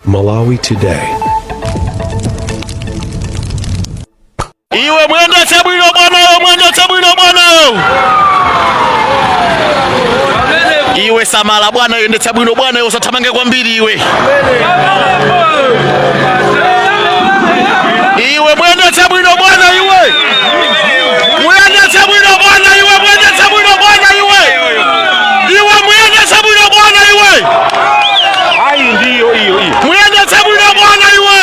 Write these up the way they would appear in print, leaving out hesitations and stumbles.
Malawi Today. Iwe mwendetse bwino bwanayo, mwendetse bwino bwanayo. Iwe samala bwana, yendetsa bwino bwana, iwe usathamange kwambiri iwe. Iwe mwendetse bwino bwana iwe. Muyendetse bwino bwana iwe, mwendetse bwino bwana iwe. Iwe muyendetse bwino bwana iwe. Ayi, ndiyo iyo iyo. Muyendetse bwino bwana iwe.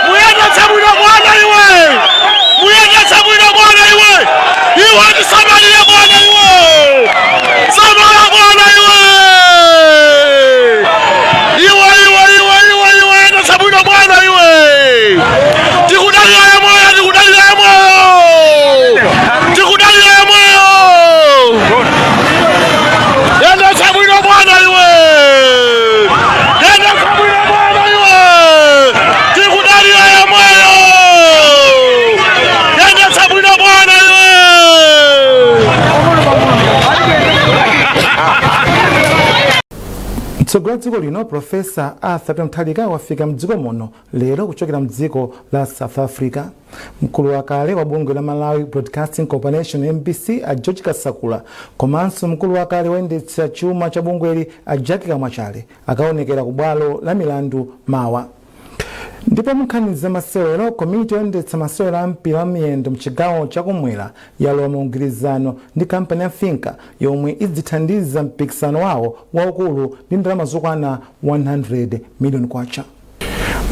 Muyendetse bwino bwana iwe. Muyendetse bwino bwana iwe. Iwe ndisamalire bwana iwe. Samala bwana iwe. Iwe iwe iwe iwe iwe yendetsa bwino bwana iwe. Tikudalira yemweyo, tikudalira yemweyo. Tikudalira yemweyo. Yendetsa bwino bwana iwe. Yendetsa bwino bwana iwe. Tikudalira yemweyo. Yendetsa bwino bwana iwe. Mtsogoleri wa dziko lino Profesa Arthur Peter Mutharika wafika mdziko muno lero kuchokera mdziko la South Africa. Mkulu wakale wa bungwe la Malawi Broadcasting Corporation MBC a George Kasakula komanso mkulu wakale woyendetsa chuma cha bungweli a Jack Kamwachale akaonekera ku bwalo la milandu mawa. Ndipo munkhani za masewero, komiti yoyendetsa masewero a mpira wa miyendo mchigawo chakumwera yalowa mu mgwirizano ndi kampani ya Finca yomwe idzithandiza mpikisano wawo waukulu ndi ndalama zokwana 100 million kwacha.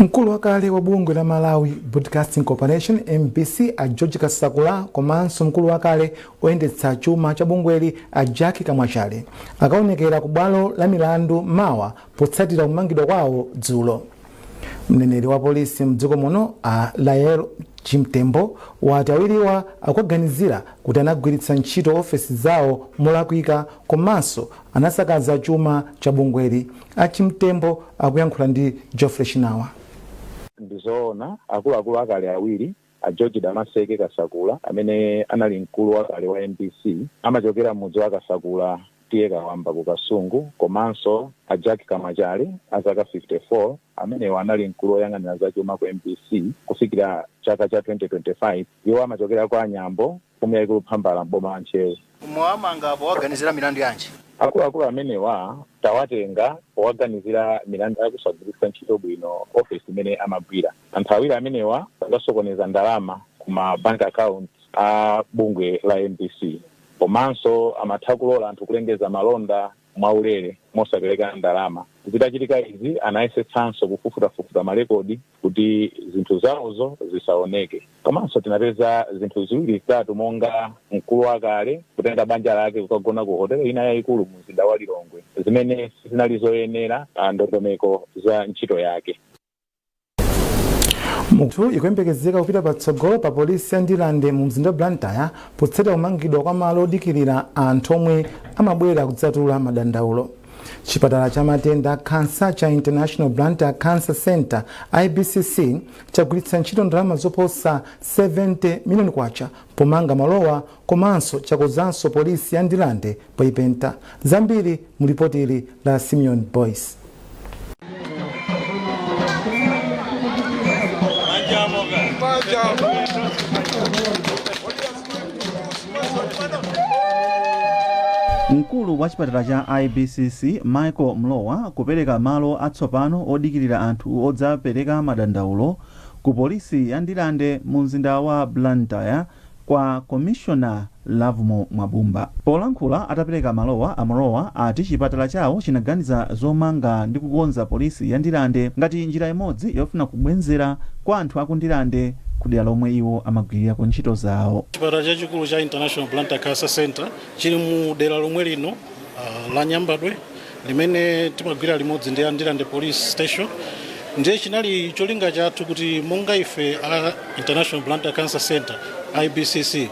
Mkulu wakale wa bungwe la Malawi Broadcasting Corporation MBC a George Kasakula komanso mkulu wakale oyendetsa chuma cha bungweli a Jack Kamwachale akaonekera ku bwalo la milandu mawa potsatira kumangidwa kwawo dzulo. Mneneri wa polisi mdziko muno a Lael Chimtembo wati awiriwa akuganizira kuti anagwiritsa ntchito ofesi zawo molakwika komanso anasakaza chuma cha bungweli. A Chimtembo akuyankhula ndi Geoffrey Chinawa. Ndizoona, akuluakulu akale awiri, a George Damaseke Kasakula amene anali mkulu wakale wa MBC, amachokera mudzi wa Kasakula, T/A Kawamba ku Kasungu, komanso a Jack Kamwachale a zaka 54 amenewo anali mkulu woyang'anira zachuma ku MBC kufikira chaka cha 2025. Iwo amachokera kwa Anyambo, mfumu yayikulu Phambala, mboma la Ntcheu. Mwamanga powaganizira milandu yanji? Akuluakulu amenewa tawatenga powaganizira milandu yakusagwiritsa ntchito bwino ofesi imene amagwira. Anthu awiri amenewa adasokoneza ndalama kuma bank account a bungwe la MBC, komanso amatha kulola anthu kulengeza malonda mwaulere mosapereka ndalama. Zitachitika izi, anayesetsanso kufufutafufuta malekodi kuti zinthu zawozo zisaoneke. Komanso tinapeza zinthu ziwiri zitatu, monga mkulu wakale kutenga banja lake kukagona ku hotelo ina yayikulu mu mzinda wa Lilongwe, zimene sizinali zoyenera ndondomeko za ntchito yake. Munthu ikuyembekezeka kupita patsogolo pa polisi ya Ndirande mu mzinda wa Blantyre potsatira kumangidwa kwa malo odikirira anthu omwe amabwera kudzatula madandaulo. Chipatala cha matenda a khansa cha International Blantyre Cancer Center IBCC chagwiritsa ntchito ndalama zoposa 70 miliyoni kwacha pomanga malowa komanso chakonzanso polisi ya Ndirande poyipenta. Zambiri mu lipoti ili la Simeon Boyce. Mkulu wa chipatala cha IBCC Michael Mlowa kupereka malo atsopano odikirira anthu odzapereka madandaulo ku polisi ya Ndirande mu mzinda wa Blantyre kwa Komishona Lovemore Mwabumba. Polankhula atapereka malowa, a Mlowa ati chipatala chawo chinaganiza zomanga ndi kukonza polisi ya Ndirande ngati njira imodzi yofuna kubwenzera kwa anthu aku Ndirande kudera lomwe iwo amagwirirako ntchito zawo. Chipatala chachikulu cha International Blantyre Cancer Center chili mu dera lomwe lino la Nyambadwe limene timagwira limodzi ndi Ndirande Police Station. Ndiye chinali cholinga chathu kuti monga ife a International Blantyre Cancer Center IBCC,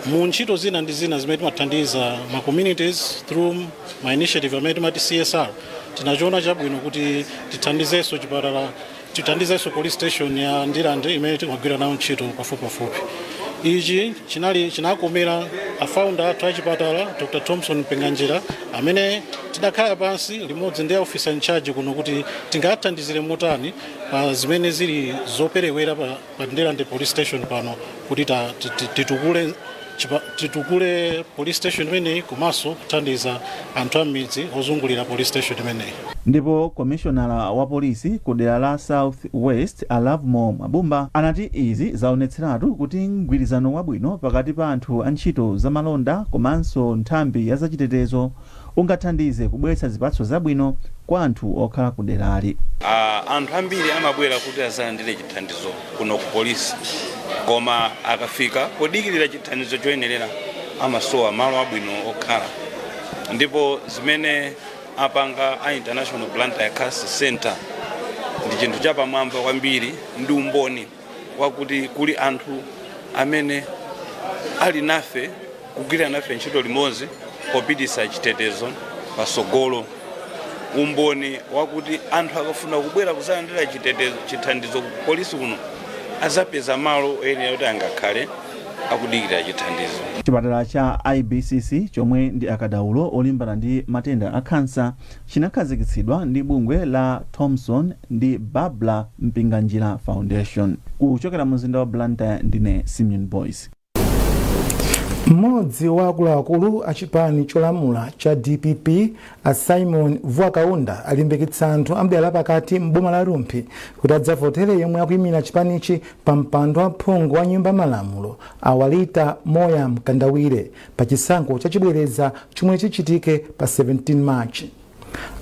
mu ntchito zina ndi zina zimene timathandiza ma communities through ma initiative amene timati CSR, tinachiona chabwino kuti tithandizenso chipatala, tithandizenso police station ya Ndirande imene timagwira nayo ntchito pafupipafupi. Ichi chinali chinakomera a founder athu achipatala, Dr Thompson Mpinganjira, amene tidakhala pansi limodzi ndi officer in charge kuno kuti tingathandizire motani pa zimene zili zoperewera pa Ndirande Police Station pano, kuti titukule police station imeneyi komanso kuthandiza anthu a m'midzi ozungulira police station imeneyi. Ndipo komishonala wa polisi ku dera la South West, a Lovemore Mabumba, anati izi zaonetseratu kuti mgwirizano wabwino pakati pa anthu a ntchito zamalonda komanso nthambi ya zachitetezo ungathandize kubweretsa zipatso zabwino kwa anthu okhala ku derali. Anthu ambiri amabwera kuti azalandire chithandizo kuno ku polisi, koma akafika podikirira chithandizo choyenerera amasowa malo abwino okhala. Ndipo zimene apanga a International Blantyre Cancer Center ndi chinthu chapamwamba kwambiri, ndi umboni wakuti kuli anthu amene ali nafe, kugwira nafe ntchito limodzi popitisa chitetezo pasogolo, umboni wakuti anthu akafuna kubwera kuzalandira chitetezo, chithandizo ku polisi kuno, azapeza malo oyenera kuti angakhale akudikira chithandizo. Chipatala cha IBCC, chomwe ndi akadaulo olimbana ndi matenda a khansa, chinakhazikitsidwa ndi bungwe la Thompson ndi Barbara Mpinganjira Foundation. Kuchokera mu mzinda wa Blantyre, ndine Simeon Boys. Mmodzi wa akuluakulu a chipani cholamula cha DPP, a Simon Vuwa Kaunda, alimbikitsa anthu amdera lapakati m'boma la Rumphi kuti adzavotere yemwe akuyimira chipanichi pa mpando wa phungu wa Nyumba Malamulo, a Walita Moya Mkandawire, pa chisankho chachibwereza chomwe chichitike pa 17 March.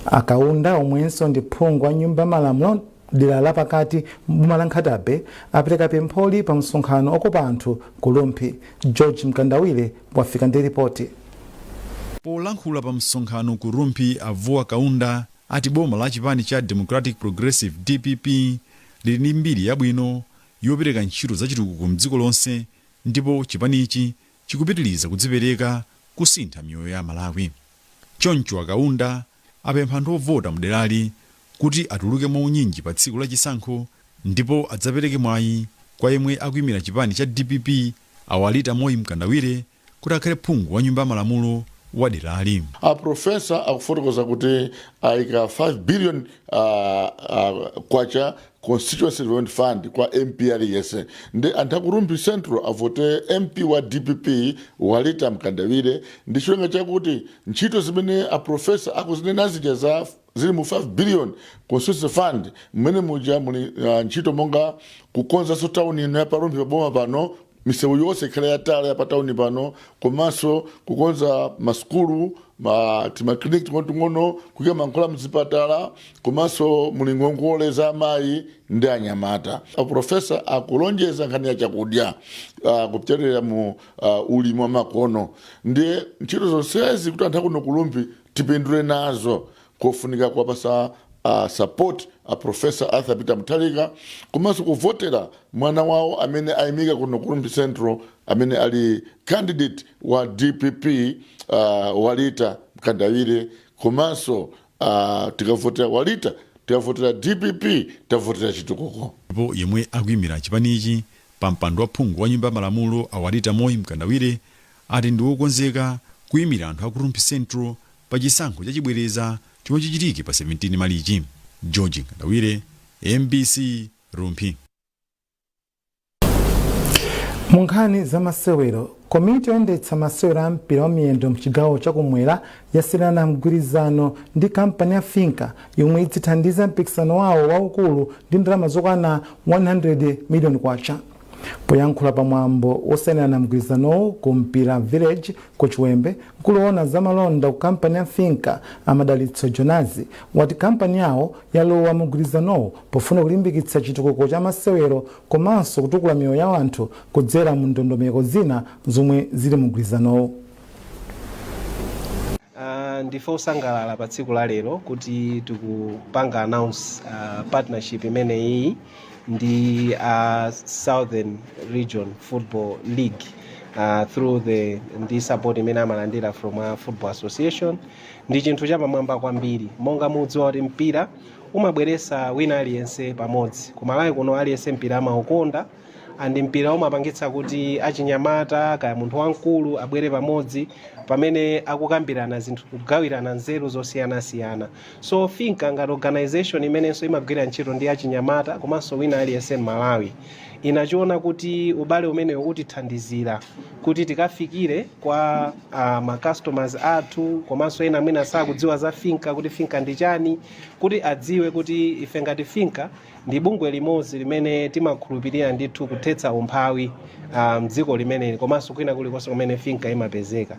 Akaunda, omwenso ndi phungu wa Nyumba Malamulo dera lapakati m'boma la Nkhata Bay, apereka pempholi pa msonkhano okopa anthu ku Rumphi. George Mkandawire wafika ndi ripoti. Polankhula pa msonkhano ku Rumphi, a Vuwa Kaunda ati boma la chipani cha Democratic Progressive, DPP, lili ndi mbiri yabwino yopereka ntchito zachitukuko mdziko lonse, ndipo chipanichi chikupitiriza kudzipereka kusintha miyoyo ya Malawi. Choncho Akaunda apempha anthu ovota mderali kuti atuluke mwaunyinji pa tsiku la chisankho ndipo adzapereke mwayi kwa yemwe akuyimira chipani cha DPP, a Walita Moyi Mkandawire, kuti akhale phungu wa Nyumba ya Malamulo wa derali. A professor akufotokoza kuti ayika 5 billion kwacha constituency development fund kwa MP aliyense, ndi anthu aku Rumphi Central avote MP wa DPP Walita Mkandawire, ndi cholinga chakuti ntchito zimene a professor akuzinena zija za zili mu 5 billion constituency fund, mmene muja muli ntchito monga kukonzanso tawuni ino ya paRumphi paboma pano, misewu yonse ikhale yatala ya patawuni pano, komanso kukonza masukulu, timakliniki ting'onoting'ono, kuyika mankhwala mzipatala, komanso muli ngongole za amayi ndi anyamata. A professor akulonjeza nkhani ya chakudya kupyolera mu ulimi wa makono. Ndiye ntchito zonsezi, kuti anthu akuno kuRumphi tipindule nazo, kofunika kuwapasa support a Professor Arthur Peter Mutharika, komanso kuvotera mwana wawo amene ayimika kuno ku Rumphi Central, amene ali candidate wa DPP, Walita Mkandawire. Komanso tikavotera Walita, tikavotera DPP, tavotera chitukuko. Ndipo yemwe akuyimira chipanichi pa mpando wa phungu wa Nyumba ya Malamulo, a Walita Moyi Mkandawire, ati ndi wokonzeka kuyimira anthu aku Rumphi Central pa chisankho chachibwereza chomwe chichitike pa 17 Malichi. George Mkandawire, MBC, Rumphi. Mu nkhani za masewero, komiti yoyendetsa masewero a mpira wa miyendo mchigawo chakumwera yasayinirana mgwirizano ndi kampani ya Finca, yomwe idzithandiza mpikisano wawo waukulu ndi ndalama zokwana 100 miliyoni kwacha. Poyankhula pamwambo wosayinirana mgwirizanowu ku Mpira Village ku Chiwembe, mkulu woona zamalonda ku kampani ya Finca, Amadalitso Jonazi, wati kampani yawo yalowa mgwirizanowu pofuna kulimbikitsa chitukuko cha masewero komanso kutukula miyoyo ya anthu kudzera mu ndondomeko zina zomwe zili mu mgwirizanowu. Ndife osangalala pa tsiku la lero kuti tikupanga announce partnership imeneyi ndi Southern Region Football League through the ndi support imene amalandira from a Football Association. Ndi chinthu chapamwamba kwambiri. Monga mudziwa kuti mpira umabweresa wina aliyense pamodzi. Kumalawi kuno aliyense mpira amaukonda. And mpira umapangitsa kuti achinyamata kaya munthu wamkulu abwere pamodzi pamene akukambirana zinthu, kugawirana nzeru zosiyanasiyana. So FINCA ngati organization imenenso imagwira ntchito ndi achinyamata komanso wina aliyense m'Malawi, inachiona kuti ubale umenewu utithandizira kuti tikafikire kwa ma customers athu, komanso ena amene sakudziwa za FINCA, kuti FINCA ndi chani, kuti adziwe kuti ife ngati FINCA ndi bungwe limodzi limene timakhulupirira ndithu kuthetsa umphawi mdziko limeneli komanso kwina kulikonse kumene FINCA imapezeka.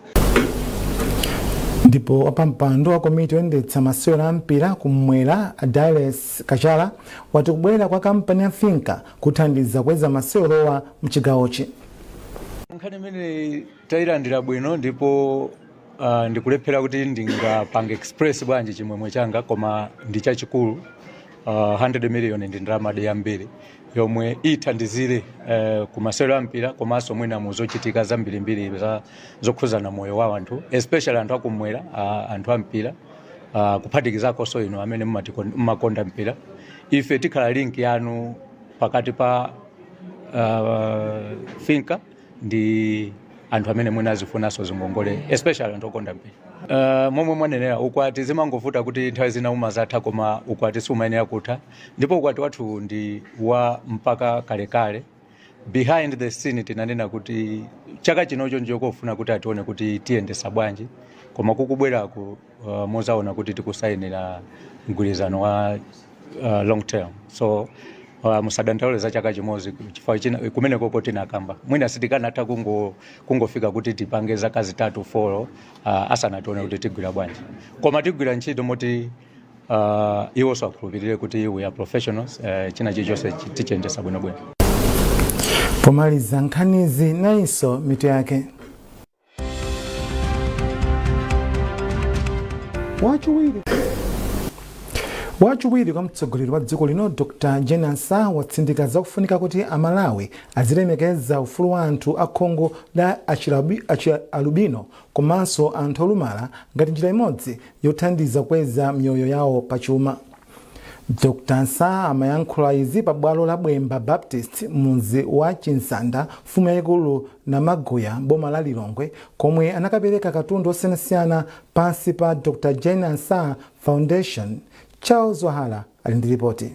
Ndipo wapampando wa komiti yoyendetsa masewero a mpira kumwera, Darius Kachala, wati kubwera kwa kampani ya FINCA kuthandiza kukweza masewerowa mchigawochi. Nkhani imene tayilandira bwino, ndipo ndikulephera kuti ndingapange express bwanji chimwemwe changa, koma ndi chachikulu. 100 million ndi ndalama yambiri yomwe ithandizire ku masewero a mpira komanso mwina mu zochitika zambirimbiri zokhuzana moyo wa anthu, especially anthu akumwera, anthu a mpira, kuphatikizakonso inu amene mmakonda mpira. Ife tikhala link yanu pakati pa FINCA ndi anthu amene mwina azifunanso zingongole, especially anthu okonda mpira. Momwe mwanenera, ukwati zimangovuta kuti nthawi zina umazatha, koma ukwati sumayenera kutha, ndipo ukwati wathu ndi wa mpaka kalekale. Behind the scene tinanena kuti chaka chinocho njokofuna kuti atione kuti tiyendesa bwanji, koma kukubweraku muzaona kuti tikusayinira mgwirizano wa long term. So musadandaule za chaka chimodzi, chifukwa kumenekoko tinakamba mwina sitikanatha kungofika kuti tipange zaka 3, 4 asanatione kuti tigwira bwanji, koma tigwira ntchito moti iwonso akhulupirire kuti we are professionals. China chilichonse tichiyendesa bwinobwino. Pomaliza nkhanizi, nayinso mitu yake. Wachiwiri kwa mtsogoleri wa dziko lino, Dr Jane Ansah, watsindika zakufunika kuti Amalawi azilemekeza ufulu wa anthu akhungu la achialubino komanso anthu olumala ngati njira imodzi yothandiza kukweza miyoyo yawo pachuma. Dr Ansah amayankhula izi pa bwalo la Bwemba Baptist, mudzi wa Chinsanda, mfumu yayikulu Namaguya, boma la Lilongwe, komwe anakapereka katundu osiyanasiyana pansi pa Dr Jane Ansah Foundation. Charles Wahala ali ndi ripoti.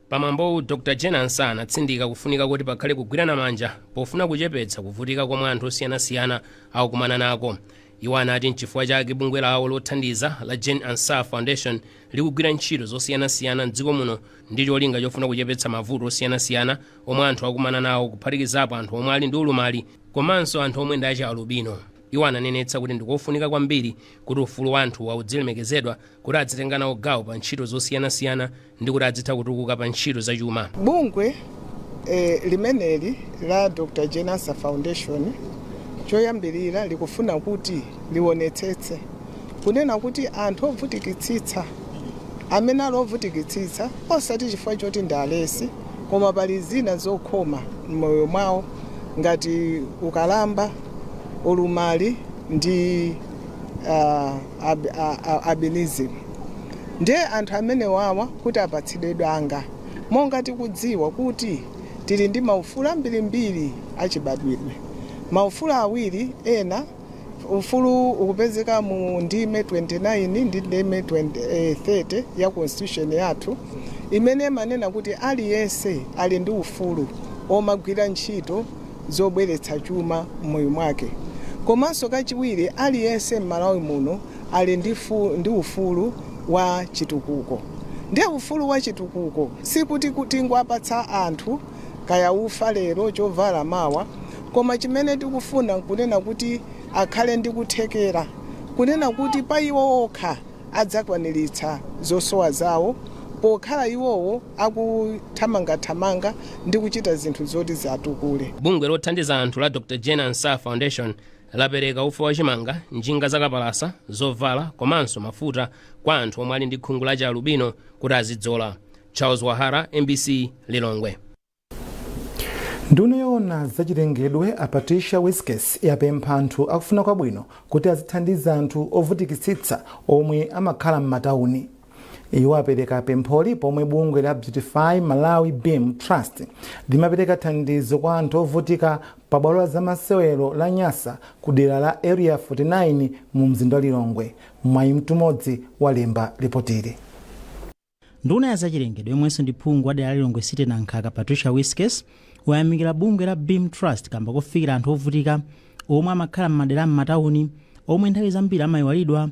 Pamwambowu, Dr Jane Ansah anatsindika kufunika kuti pakhale kugwirana manja pofuna kuchepetsa kuvutika komwe anthu osiyanasiyana akukumana nako. Iwo anati nchifukwa chake bungwe lawo lothandiza la Jane Ansah Foundation likugwira ntchito zosiyanasiyana mdziko muno ndi cholinga chofuna kuchepetsa mavuto osiyanasiyana omwe anthu akumana nawo, kuphatikizapo anthu omwe ali ndi ulumali komanso anthu omwe ndi achialubino. Iwo ananenetsa kuti ndikofunika kwambiri kuti ufulu wa anthuwa udzilemekezedwa, kuti adzitenga nawo gawo pa ntchito zosiyanasiyana ndi kuti adzitha kutukuka pa ntchito zachuma. Bungwe limeneli la Dr Jane Ansah Foundation choyambirira likufuna kuti liwonetsetse kunena kuti anthu ovutikitsitsa, amene ali ovutikitsitsa osati chifukwa choti ndi alesi, koma pali zina zokhoma m'moyo mwawo ngati ukalamba, ulumali ndi albinism, ndiye anthu amenewawa kuti apatsidwe danga. Monga tikudziwa kuti tili ndi maufulu ambirimbiri achibadwidwe, maufulu awiri ena, ufulu ukupezeka mu ndime 29 ndi ndime 20, 30 ya constitution yathu, imene imanena kuti aliyense ali ndi ufulu omagwira ntchito zobweretsa chuma m'moyo mwake, komanso kachiwiri aliyense m'Malawi muno ali ndi ufulu wa chitukuko. Ndiye ufulu wa chitukuko sikuti tingowapatsa anthu kaya ufa lero, chovala mawa, koma chimene tikufuna nkunena kuti akhale ndi kuthekera kunena kuti pa iwo okha adzakwaniritsa zosowa zawo, pokhala iwowo akuthamangathamanga ndi kuchita zinthu zoti zatukule. Bungwe lothandiza anthu la Dr Jane Ansah Foundation lapereka ufa wachimanga, njinga zakapalasa, zovala komanso mafuta kwa anthu omwe ali ndi khungu la chialubino kuti azidzola. Charles Wahara, MBC, Lilongwe. Nduna yoona zachilengedwe, a Patricia Wiskes, yapempha anthu akufuna kwabwino kuti azithandiza anthu ovutikitsitsa omwe amakhala m'matawuni. Iwo apereka pempholi pomwe bungwe la Beautify Malawi BEAM Trust limapereka thandizo kwa anthu ovutika pa bwalo la zamasewero la Nyasa ku dera la Area 49 mu mzinda wa Lilongwe. Mwayi Mtumodzi walemba ripotili. Nduna ya zachilengedwe yomwenso ndi phungu wa dera la Lilongwe City Nankhaka, Patricia Wiskes, wayamikira bungwe la BEAM Trust kamba kofikira anthu ovutika omwe amakhala m'madera m'matawuni omwe nthawi zambiri amayiwalidwa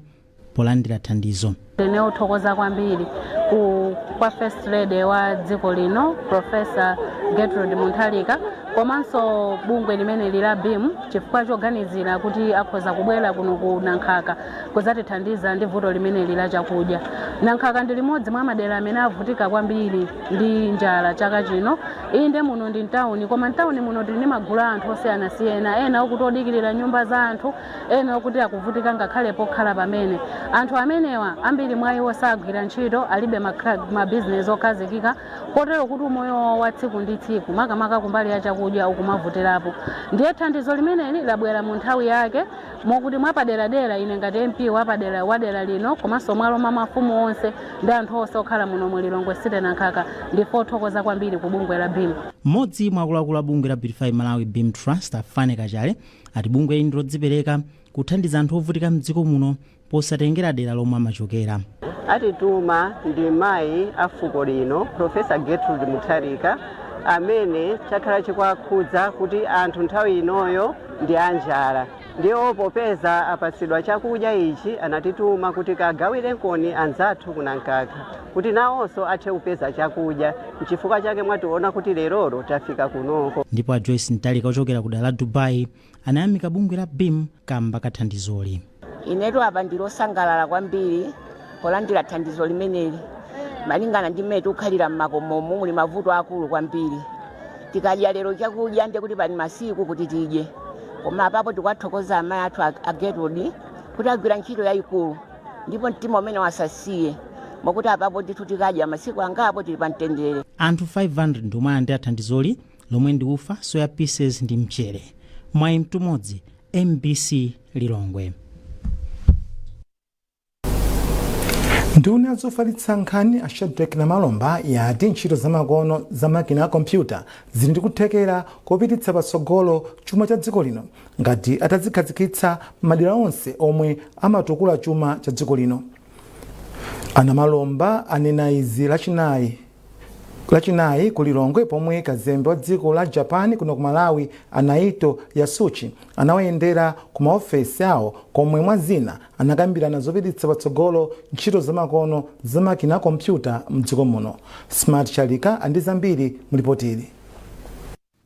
polandira thandizo. Ndine othokoza kwambiri kwa First Lady wa dziko lino, Professor Gertrude Mutharika, komanso bungwe limene la BEAM chifukwa choganizira kuti akhoza kubwera kuno ku Nankhaka kudzatithandiza ndi vuto limeneli la chakudya. Nankhaka ndi limodzi mwa madera amene avutika kwambiri ndi njala chaka chino. Inde, muno ndi mtawuni, koma mtawuni muno tili ndi magulu a anthu osiyanasiyana, ena okuti odikirira nyumba za anthu, ena okuti akuvutika ngakhale pokhala pamene. Anthu amenewa, ambiri mwa iwo sagwira ntchito, alibe mabizinesi okhazikika, kotero kuti umoyo wawo wa tsiku ndi tsiku, makamaka kumbali ya chakudya, ukumavutirapo. Ndiye thandizo limeneli labwera mu nthawi yake, mokuti mwapaderadera ine ngati MP wapadera wadera lino, komanso mwalo mwa mafumu onse ndi anthu onse okhala muno mu Lilongwe City Nankhaka, ndife othokoza kwambiri ku bungwe la BEAM. Mmodzi mwa akuluakulu a bungwe la Beautify Malawi BEAM Trust, Afane Kachale, ati bungwe ili ndi lodzipereka kuthandiza anthu ovutika mdziko muno posatengera dera lomwe amachokera. Atituma ndi mayi a fuko lino, Professor Gertrude Mutharika, amene chakhala chikuwakhudza kuti anthu nthawi inoyo ndi anjala. Ndiwo popeza apatsidwa chakudya ichi, anatituma kuti kagawire nkoni anzathu kuNankaka kuti nawonso athe kupeza chakudya. Nchifukwa chake mwationa kuti lerolo tafika kunoko. Ndipo a Joyce Mtalika ochokera ku dera la Dubai anayamika bungwe la BEAM kamba kathandizoli. Inetu apa ndilosangalala kwambiri polandira thandizo limeneli, malingana ndi mmene tikukhalira mmakomomo. Muli mavuto akulu kwambiri. Tikadya lero chakudya, ndiye kuti pali masiku kuti tidye. Koma apapo tikuwathokoza amayi athu a Gertrude kuti agwira ntchito yayikulu, ndipo mtima umene wasasiye, mwakuti apapo ndithu tikadya masiku angapo, tili pa mtendere. Anthu 500 ndi omwe alandira thandizoli, lomwe ndi ufa, soya pieces ndi mchere. Mwayi Mtumodzi, MBC, Lilongwe. Nduna zofalitsa nkhani a Shadric Namalomba yati ntchito zamakono za makina a kompyuta zili ndi kuthekera kopititsa patsogolo chuma cha dziko lino ngati atazikhazikitsa madera onse omwe amatukula chuma cha dziko lino. A Namalomba anena izi Lachinayi ku Lilongwe pomwe kazembe wa dziko la Japan kuno ku Malawi, a Naito Yasushi, anawayendera ku maofesi awo komwe mwa zina anakambirana zopititsa patsogolo ntchito zamakono za makina a kompyuta mdziko muno. Smart Chalika ali ndi zambiri mu lipotili.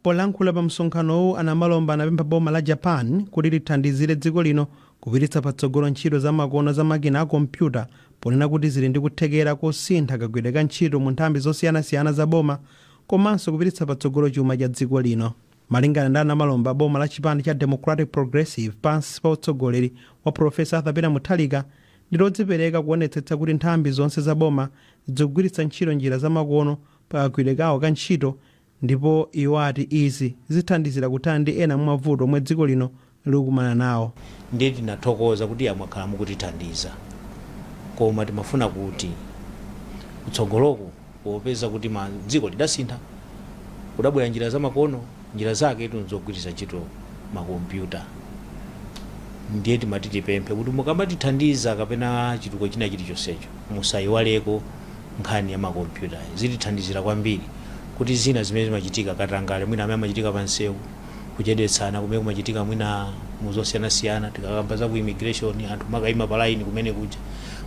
Polankhula pa msonkhanowu, a Namalomba anapempha boma la Japan kuti lithandizire dziko lino kupititsa patsogolo ntchito zamakono za makina a kompyuta, ponena kuti zili ndi kuthekera kosintha kagwiridwe ka ntchito mu nthambi zosiyanasiyana za boma komanso kupititsa patsogolo chuma cha dziko lino. Malingana ndi a Namalomba, boma la chipani cha Democratic Progressive pansi pa utsogoleri wa Professor Arthur Peter Mutharika ndi lodzipereka kuonetsetsa kuti nthambi zonse za boma zikugwiritsa ntchito njira zamakono pa kagwiridwe kawo ka ntchito, ndipo iwo ati izi zithandizira kuthana ndi ena mwa mavuto omwe dziko lino likukumana nawo. Ndiye tinathokoza kuti ya mwakhala mukutithandiza, koma timafuna kuti kutsogoloku, popeza kuti dziko lidasintha, kudabwera njira zamakono, njira zake nzogwiritsa ntchito makompyuta, ndiye timati tipemphe kuti mukamatithandiza kapena chitukuko china chilichonsecho, musayiwaleko nkhani ya makompyuta. Zitithandizira kwambiri kuti zina zimene zimachitika, katangale mwina amene amachitika pansewu, kuchedwetsana kumene kumachitika mwina muzosiyanasiyana, tikakamba za ku immigration, anthu makayima pa line kumene kuja,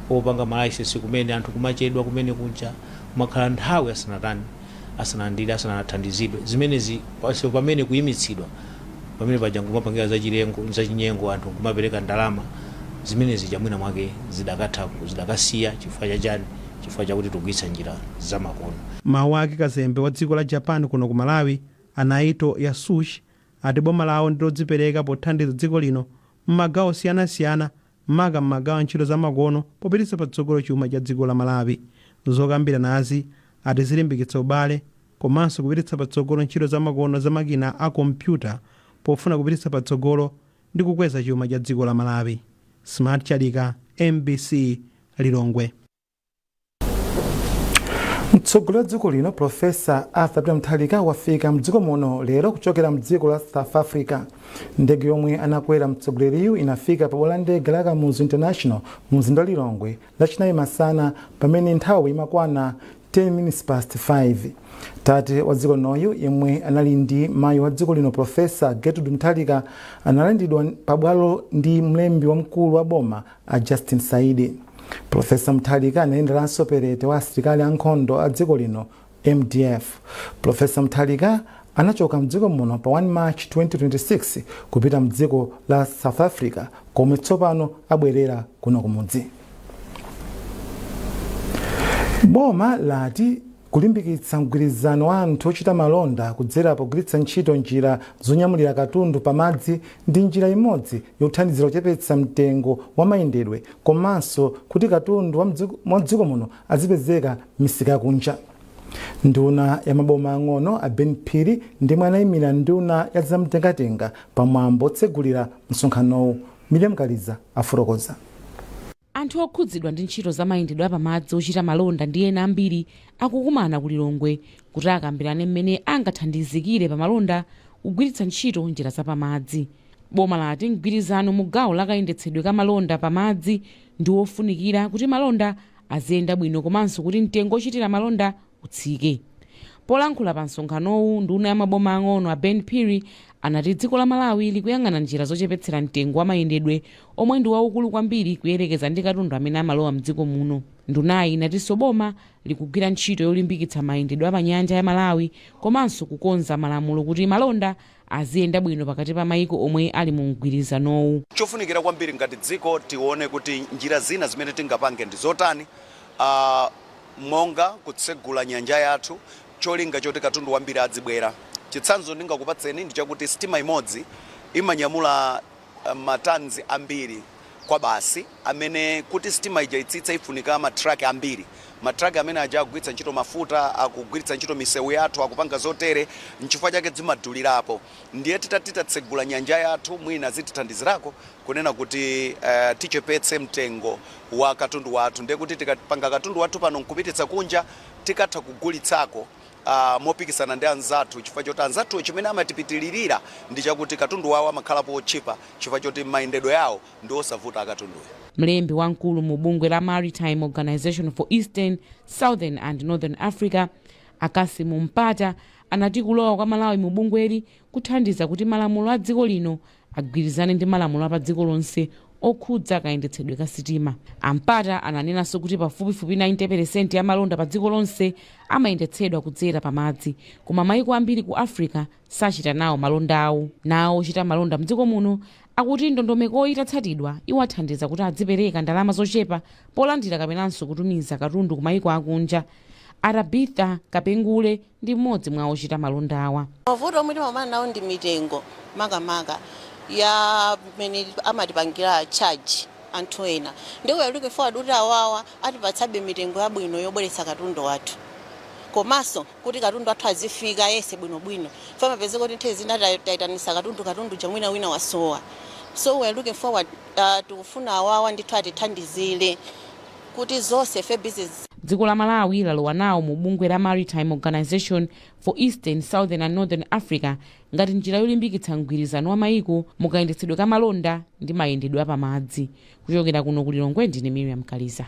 popanga ma license kumene anthu kumachedwa kumene kuja, kumakhala nthawi asanatani, asanalandire, asanathandizidwe. Zimenezi pansewu pamene kuyimitsidwa pamene paja nkumapangira zachilengo, zachinyengo, anthu nkumapereka ndalama zimenezi, chamwina mwake zidakatha, zidakasiya. Chifukwa chachani? Chifukwa chakuti tikugwiritsa njira zamakono. Mawu ake, kazembe wa dziko la Japan kuno ku Malawi, a Naito Yasushi, ati boma lawo ndi lodzipereka pothandiza dziko lino m'magawo osiyanasiyana, maka m'magawo a ntchito zamakono popititsa patsogolo chuma cha dziko la Malawi. Zokambiranazi ati zilimbikitsa ubale komanso kupititsa patsogolo ntchito zamakono za makina a kompyuta pofuna kupititsa patsogolo ndi kukweza chuma cha dziko la Malawi. Smart Chalika, MBC, Lilongwe. Mtsogoleri wa dziko lino Profesa Arthur Peter Mutharika wafika mdziko muno lero kuchokera mdziko la South Africa. Ndege yomwe anakwera mtsogoleriyu inafika pa bwalo la ndege la Kamuzu International mu mzinda wa Lilongwe Lachinayi masana pamene nthawi imakwana 10 minutes past 5. Tate wa dziko linoyu, yemwe anali ndi mayi wa dziko lino Profesa Gertrude Mutharika, analandiridwa pabwalo ndi mlembi wamkulu wa boma a Justin Saidi. Profesa Mutharika anayenderanso perete wa asilikali ankhondo a dziko lino, MDF. Profesa Mutharika anachoka mdziko muno pa 1 March 2026 kupita mdziko la South Africa, komwe tsopano abwerera kuno kumudzi. Boma lati kulimbikitsa mgwirizano wa anthu ochita malonda kudzera pogwiritsa ntchito njira zonyamulira katundu pamadzi ndi njira imodzi yothandizira kuchepetsa mtengo wa mayendedwe komanso kuti katundu wa mdziko muno azipezeka m'misika yakunja. Nduna ya maboma ang'ono a Ben Phiri ndimwe anayimira nduna ya zamtengatenga pamwambo otsegulira msonkhanowu. Miriam Kaliza afotokoza. Anthu okhudzidwa ndi ntchito za mayendedwe apamadzi, ochita malonda ndi ena ambiri akukumana ku Lilongwe kuti akambirane mmene angathandizikire pa malonda kugwiritsa ntchito njira zapamadzi. Boma lati mgwirizano mu gawo la kayendetsedwe ka malonda pamadzi ndi wofunikira kuti malonda aziyenda bwino komanso kuti mtengo ochitira malonda utsike. Polankhula pa msonkhanowu, nduna ya maboma ang'ono a Ben Phiri anati dziko la Malawi likuyang'ana njira zochepetsera mtengo wa mayendedwe omwe ndi waukulu kwambiri kuyerekeza ndi katundu amene amalowa mdziko muno. Ndunayi inatinso boma likugwira ntchito yolimbikitsa mayendedwe apanyanja ya Malawi komanso kukonza malamulo kuti malonda aziyenda bwino pakati pa mayiko omwe ali mu mgwirizanowu. Chofunikira kwambiri ngati dziko, tione kuti njira zina zimene tingapange ndi zotani, monga kutsegula nyanja yathu, cholinga choti katundu wambiri adzibwera. Chitsanzo ndingakupatseni ndi chakuti sitima imodzi imanyamula matanzi ambiri kwa basi, amene kuti sitima ija itsitse ifunika matraki ambiri. Matraki amene aja akugwiritsa ntchito mafuta, akugwiritsa ntchito misewu yathu, akupanga zotere, nchifukwa chake zimadulirapo. Ndiye titati tatsegula nyanja yathu, mwina zitithandizirako kunena kuti tichepetse mtengo wa katundu wathu. Ndiye kuti tikapanga katundu wathu pano nkupititsa kunja, tikatha kugulitsako mopikisana ndi anzathu, chifukwa choti anzathu chimene amatipitilirira ndi chakuti katundu wawo amakhalapo otchipa chifukwa choti mayendedwe yawo ndi osavuta akatunduyo. Mlembi wamkulu mu bungwe la Maritime Organization for Eastern, Southern and Northern Africa, Akasimu Mpata, anati kulowa kwa Malawi mu bungweli kuthandiza kuti malamulo a dziko lino agwirizane ndi malamulo apa dziko lonse okhudza kayendetsedwe ka sitima. Ampata ananenanso kuti pafupifupi 90% ya malonda pa dziko lonse amayendetsedwa kudzera pamadzi, koma mayiko ambiri ku Africa sachita nawo malonda awo. Nawo ochita malonda mdziko muno akuti ndondomekoyi itatsatidwa iwathandiza kuti adzipereka ndalama zochepa polandira kapenanso kutumiza katundu ku mayiko akunja. Arabitha Kapengule ndi mmodzi mwa ochita malonda awa. Mavuto omwe timakumana nawo ndi mitengo, makamaka ya mmene amatipangira charge anthu ena. Ndi we are looking forward kuti awawa atipatsabe mitengo yabwino yobweretsa katundu wathu, komanso kuti katundu wathu azifika yese bwinobwino. Famapezeka kuti nthawi zina tayitanisa katundu, katundu jamwina wina wasowa. So we are looking forward, tikufuna awawa ndithu atithandizire kuti zonse fe business. Dziko la Malawi lalowa nawo mu bungwe la Maritime Organization for Eastern, Southern and Northern Africa ngati njira yolimbikitsa mgwirizano wa mayiko mukayendetsedwe ka malonda ndi mayendedwe apamadzi. Kuchokera kuno ku Lilongwe, ndine Miriam Kaliza.